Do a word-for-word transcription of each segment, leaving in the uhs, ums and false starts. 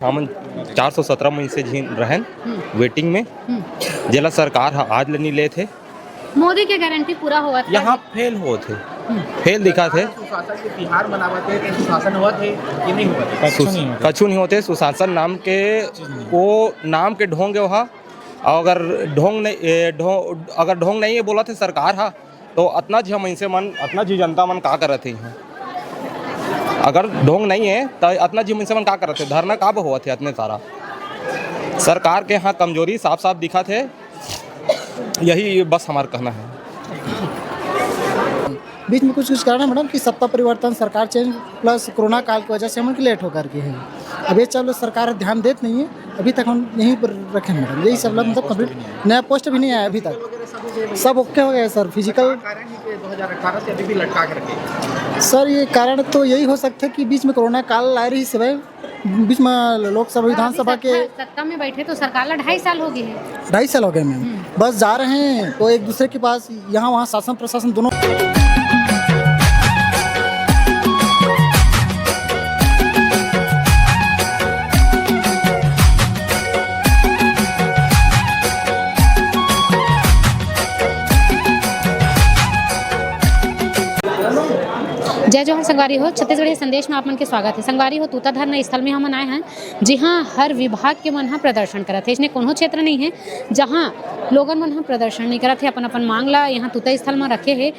हमन चार सौ सत्रह मइनसे झिन रहन हम्म। वेटिंग में, हम्म। जेला सरकार ह आज ले नी लेत हे। मोदी के गारंटी पूरा होवत हे। यहाँ फेल होत हे, हम्म। फेल दिखत हे। सुशासन के तिहार मनावत हे, तो सुशासन होवत हे कि नहीं होवत हे? कछु नहीं होत हे। कछु नहीं होत हे। सुशासन नाम के, वो नाम के ढोंग हे वहाँ। और अगर ढोंग नहीं, ए, ढोंग, अगर ढोंग नहीं हे बोलत हे सरकार ह, तो अतना झी मइनसे मन, अतना झी जनता मन का करत हे इहाँ? अगर ढोंग नहीं हे, तो अतना झी मइनसे मन का करत हे? धरना का बर होवत हे अतने सारा? सरकार के यहाँ कमजोरी साफ-साफ दिखत हे, यही बस हमार कहना हे। बीच में कुछ, कुछ कारण है मैडम कि सत्ता परिवर्तन, सरकार चेंज प्लस कोरोना काल की वजह से हमन के लेट होकर के है। अब ये चलो सरकार ध्यान देत नहीं है, अभी तक हम यहीं पर रखे हैं मैडम, यही सब मतलब कंप्लीट नया पोस्ट भी नहीं आया अभी तक। सब ओके हो गया है सर, फिजिकल। कारण ही कि दो हज़ार अठारह से अभी भी लटका के रखे। सर, ये कारण तो यही हो सकता है कि बीच में कोरोना काल आ रही सिवाय बीच में लोकसभा, विधानसभा के सत्ता, सत्ता में बैठे तो सरकार ला ढाई साल हो गए हैं। ढाई साल हो गए मैम। हम्म। बस जा रहे हैं तो एक दूसरे के पास, यहाँ वहाँ शासन प्रशासन दोनों। जय जोहार संगवारी हो, छत्तीसगढ़ी संदेश में आप मन के स्वागत है। संगवारी हो, तूता धरना स्थल में हमन आए हैं, जिहां हर विभाग के मन ह प्रदर्शन करत हे। इसने कोनो क्षेत्र नहीं है, जहां लोगन मन ह प्रदर्शन नहीं करत हे, अपन अपन मांग ला यहाँ तूता स्थल में रखे हे।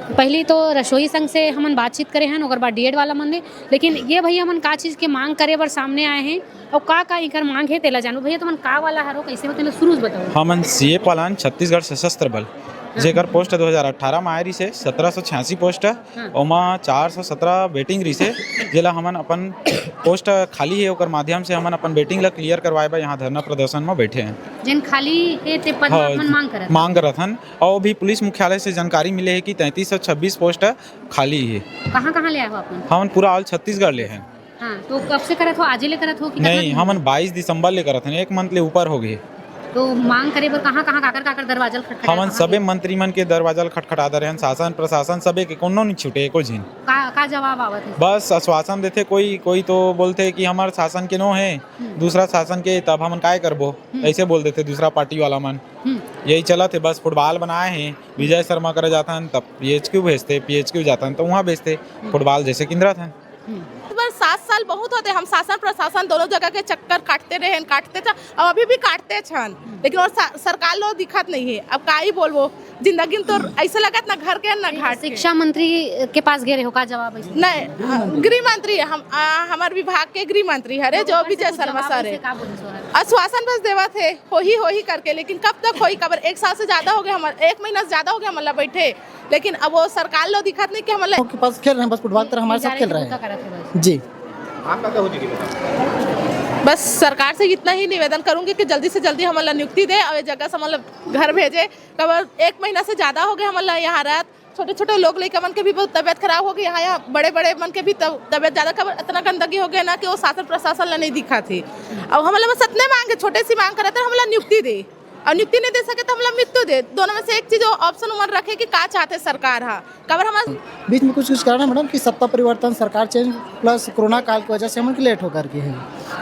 पहली तो रसोई संघ से हमन बातचीत करे हन, ओकर बाद डीएड वाला मन ले। लेकिन ये भैया मन का चीज के मांग करे बर सामने आए हैं? अउ का का इकर मांग हे, तेला जानबो। भैया, तुमन का वाला हरो, कैसे हो, तेला शुरू से बताओ। हमन सीए पालान, छत्तीसगढ़ सशस्त्र बल, जेकर पोस्ट दो हज़ार अठारह में आए रिसे, सत्रह सौ छियासी पोस्ट, हाँ। ओमा चार सौ सत्रह वेटिंग रिसे, जेला हमन अपन पोस्ट खाली हे, ओकर माध्यम से हमन अपन वेटिंग ला क्लियर करवाए बर यहाँ धरना प्रदर्शन में बैठे हैं। जेन खाली हे, ते पद हाँ, मन मांग करत। मांग करत हन। और भी पुलिस मुख्यालय से जानकारी मिले है कि तैंतीस सौ छब्बीस पोस्ट खाली है। कहाँ कहाँ ले आए हो आप मन? हमन पूरा ऑल छत्तीसगढ़ ले हैं। हाँ, तो कब से करत हो? आजे ले करत हो कि नहीं, कितना दिन? हमन बाईस दिसंबर ले करत हन, एक मंथ ले ऊपर हो गए। तो मांग करे बर कहाँ, कहाँ, काकर, काकर दरवाजा ल खटखटाए हमन हवा सबे हे? मंत्री मन के दरवाजा ल खटखटा दे रहे हन, शासन प्रशासन सबे के, कोनो नहीं छूटे, एको झिन। का, का जवाब आवत हे? बस आश्वासन देथे कोई, कोई तो बोलथे कि हमर शासन के नो हे, हम्म। दूसरा शासन के, तब हमन काय करबो? हम्म। ऐसे बोल देथे दूसरा पार्टी वाला मन। हम्म। यही चलत हे, बस फुटबॉल बनाए हे, विजय शर्मा करा जाथन, तब पीएचक्यू भेजथे, पीएचक्यू जाथन, तो वहाँ भेजथे, हम्म। फुटबॉल जैसे किंदरा थन। हम्म। इस बार सात साल बहुत होते, हम शासन प्रशासन दोनों जगह के चक्कर काटते रहे, काटते थे, अब अभी भी काटते छन, लेकिन और सा-, सरकार लोग दिखत नहीं है। अब का ही बोलबो, जिंदगी में तो ऐसे लगत ना घर के ना घाट के। शिक्षा मंत्री के पास गए रहे हो, का जवाब है? नहीं, हाँ, गृह मंत्री, हम, आ, हमारे विभाग के गृह मंत्री हरे, जो विजय शर्मा सर है। आश्वासन बस देवत हे, होही, होही करके, लेकिन कब तक होही? कबर एक साल से ज्यादा हो गया, हमारे एक महीना से ज्यादा हो गया, मतलब बैठे, लेकिन अब वो सरकार लो दिखत नहीं कि हमला के पास खेल रहे हैं, बस फुटबॉल तरह हमारे साथ खेल रहे हैं। जी। आप का हो जी? बस सरकार से इतना ही निवेदन करूंगी कि जल्दी से जल्दी हमला नियुक्ति दे और ये जगह से मतलब घर भेजे। कब एक महीना से ज्यादा हो गया हमला यहाँ रहत। छोटे छोटे लोग लइका मन के भी बहुत तबियत खराब हो गई। यहाँ, यहाँ बड़े बड़े मन के भी तब-, तबियत ज्यादा, कब इतना गंदगी हो गया ना कि वो शासन प्रशासन ला नहीं दिखा थे। अब हमला बस इतने मांगे, छोटे सी मांग करत हे, हमला नियुक्ति दे। और नियुक्ति नहीं दे सके तो हमला मृत्यु दे। दोनों में से एक चीज वो ऑप्शन उमन रखे कि का चाहते सरकार हा, काबर हमार बीच में कुछ, कुछ कारण है मैडम कि सत्ता परिवर्तन, सरकार चेंज प्लस कोरोना काल की वजह से हमन के लेट होकर के है।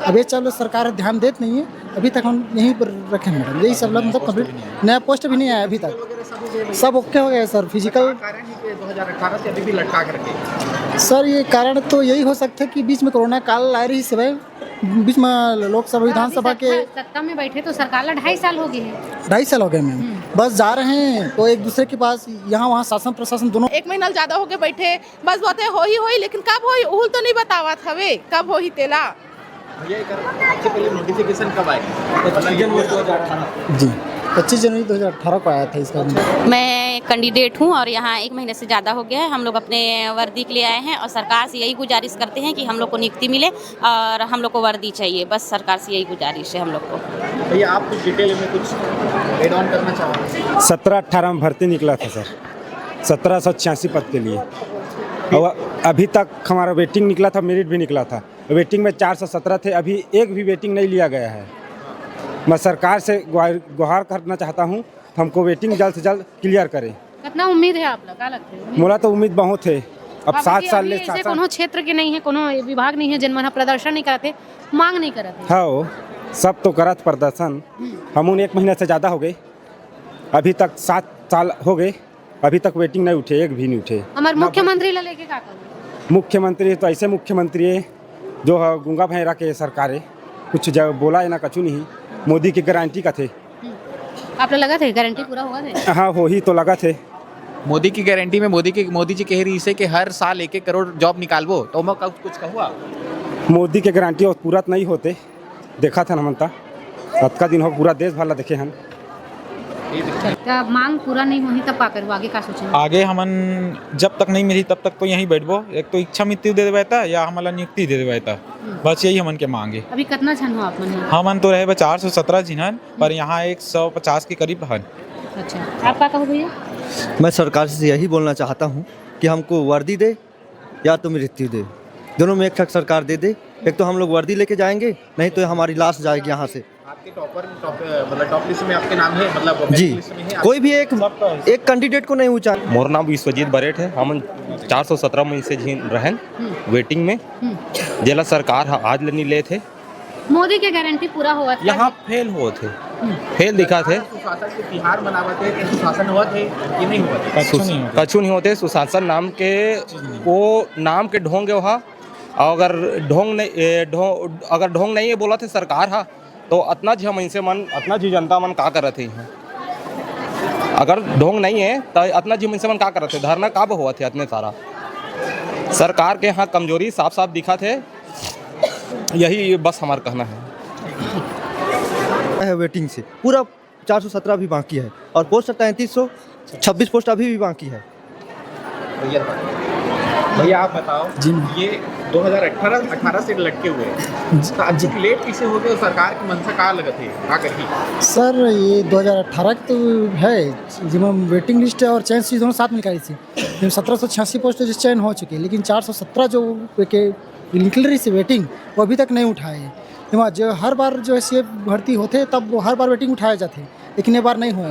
अब ये चलो सरकार ध्यान देत नहीं है, अभी तक हम यहीं पर रखे हैं मैडम, यही सब मतलब कंप्लीट नया पोस्ट भी नहीं आया अभी तक। सब ओके हो गया सर, फिजिकल। कारण ही कि दो हज़ार अठारह से अभी भी लटका के रखे। सर, ये कारण तो यही हो सकता है कि बीच में कोरोना काल आ रही सिवाय बीच में लोकसभा, विधानसभा के सत्ता में बैठे तो सरकार ला ढाई साल हो गए हैं। ढाई साल हो गए मैम। हम्म। बस जा रहे हैं तो एक दूसरे के पास, यहाँ वहाँ शासन प्रशासन दोनों। एक महीना ज्यादा हो गए बैठे, बस बोलते होही होही, लेकिन कब होही उहुल तो नहीं बतावत हवे, कब होही तेला। भैया, एक सबसे पहले नोटिफिकेशन कब आए? जी, पच्चीस जनवरी दो हज़ार अठारह को आया था इसका। मैं कैंडिडेट हूँ और यहाँ एक महीने से ज़्यादा हो गया है। हम लोग अपने वर्दी के लिए आए हैं और सरकार से यही गुजारिश करते हैं कि हम लोग को नियुक्ति मिले और हम लोग को वर्दी चाहिए, बस सरकार से यही गुजारिश है हम लोग को। भैया, आप कुछ डिटेल में कुछ ऐड ऑन करना चाहोगे? सत्रह अट्ठारह में भर्ती निकला था सर, सत्रह सौ छियासी पद के लिए, और अभी तक हमारा वेटिंग निकला था, मेरिट भी निकला था। वेटिंग में चार सौ सत्रह थे, अभी एक भी वेटिंग नहीं लिया गया है। मैं सरकार से गुहार, गुहार करना चाहता हूँ, हमको वेटिंग जल्द से जल्द क्लियर करें। कितना उम्मीद है आप लोग, क्या लगता है? मोला तो उम्मीद बहुत है, अब अभी सात भी, साल अभी ले ऐसे शासन कोनो क्षेत्र के नहीं है, कोनो विभाग नहीं है, जेन मन ह प्रदर्शन नहीं करत हे, मांग नहीं करत हे। हाँ, सब तो करत प्रदर्शन। हमन एक महीना से ज़्यादा हो गए, अभी तक सात साल हो गए, अभी तक वेटिंग नहीं उठे, एक भी नहीं उठे। हमारे ना मुख्यमंत्री ला लेके का कहूँ? मुख्यमंत्री तो ऐसे मुख्यमंत्री है जो ह गूंगा भैरा के सरकार है, कुछ जब बोला है ना कछु नहीं। मोदी की गारंटी का थे। आप ला लगत हे गारंटी पूरा होवत हे? हाँ, होही तो लगत हे। मोदी की गारंटी में मोदी के, मोदी जी कहे रहिस हे कि हर साल एक एक करोड़ जॉब निकालबो, तो ओमा कुछ कहू आप? मोदी के गारंटी और पूरा नहीं होते, देखा था हमन ता, अतका दिन हो पूरा देश भर ला देखे हन। त मांग पूरा नहीं होही तब का करबो, आगे का सोचेन? आगे हमन जब तक नहीं मिलही तब तक तो यहीं बैठबो। एक तो इच्छा मृत्यु दे देवय ता या हमन ला नियुक्ति दे देवय ता, बस यही हमन के मांग है। अभी कितना झन हो आप मन ह? हमन तो रहे बा चार सौ सत्रह झिन हन, पर यहाँ एक सौ पचास के करीब हन। अच्छा, आप का कहो भैया? मैं सरकार से यही बोलना चाहता हूँ कि हमको वर्दी दे या तो मृत्यु दे, दोनों में एक ठक सरकार दे दे। एक तो हम लोग वर्दी लेके जाएंगे, नहीं तो हमारी लाश जाएगी यहाँ से। आपके टॉपर, टॉप, मतलब टॉप लिस्ट में आपके नाम है, मतलब जी, लिस्ट में है आप? कोई भी एक, सबका है। एक कैंडिडेट को नहीं ऊंचा। मोर नाम विश्वजीत बरेठ है। हमन चार सौ सत्रह में से झिन रहन वेटिंग में, जेला सरकार ह आज ले नहीं लेत हे। मोदी के गारंटी पूरा होवत का यहाँ हे? फेल होत हे, फेल दिखत हे। सुशासन के तिहार मनावत हे, कि सुशासन होवत हे कि नहीं होवत हे? कछु नहीं होत हे। कछु नहीं होत हे। सुशासन नाम के वो नाम के ढोंग हे वहा। अउ अगर ढोंग नहीं, ए, ढोंग, अगर ढोंग नहीं हे बोलत हे सरकार हा, तो अतना झी मइनसे मन, अतना झी जनता मन का करत हे इहाँ? अगर ढोंग नहीं हे, तो अतना झी मइनसे मन का करत हे? धरना का बर होवत हे अतने सारा? सरकार के यहाँ कमजोरी साफ-साफ दिखत हे, यही बस हमार कहना है। है वेटिंग से, पूरा चार सौ सत्रह अभी बाकी है और पोस्ट तैंतीस सौ छब्बीस पोस्ट अभी भी बाकी है। भैया, भैया, आप बताओ, जी। ये दो हज़ार अठारह, अठारह से लटके हुए हैं, जी, तो अब जी। लेट किसे हो गए? सरकार की मंशा का लगत है, का करही? सर, ये दो हज़ार अठारह के तो है, जिसमें वेटिंग लिस्ट है और चयन सूची दोनों साथ में निकाली थी, जिसमें सत्रह सौ छियासी पोस्ट तो चयन हो चुके हैं, लेकिन चार सौ सत्रह जो के निकल रही थी वेटिंग, वो अभी तक नहीं उठाए हैं। जिसमें जो हर बार जो है सीए भर्ती होते, तब वो हर बार वेटिंग उठाए जाते, लेकिन ये बार नहीं हुए।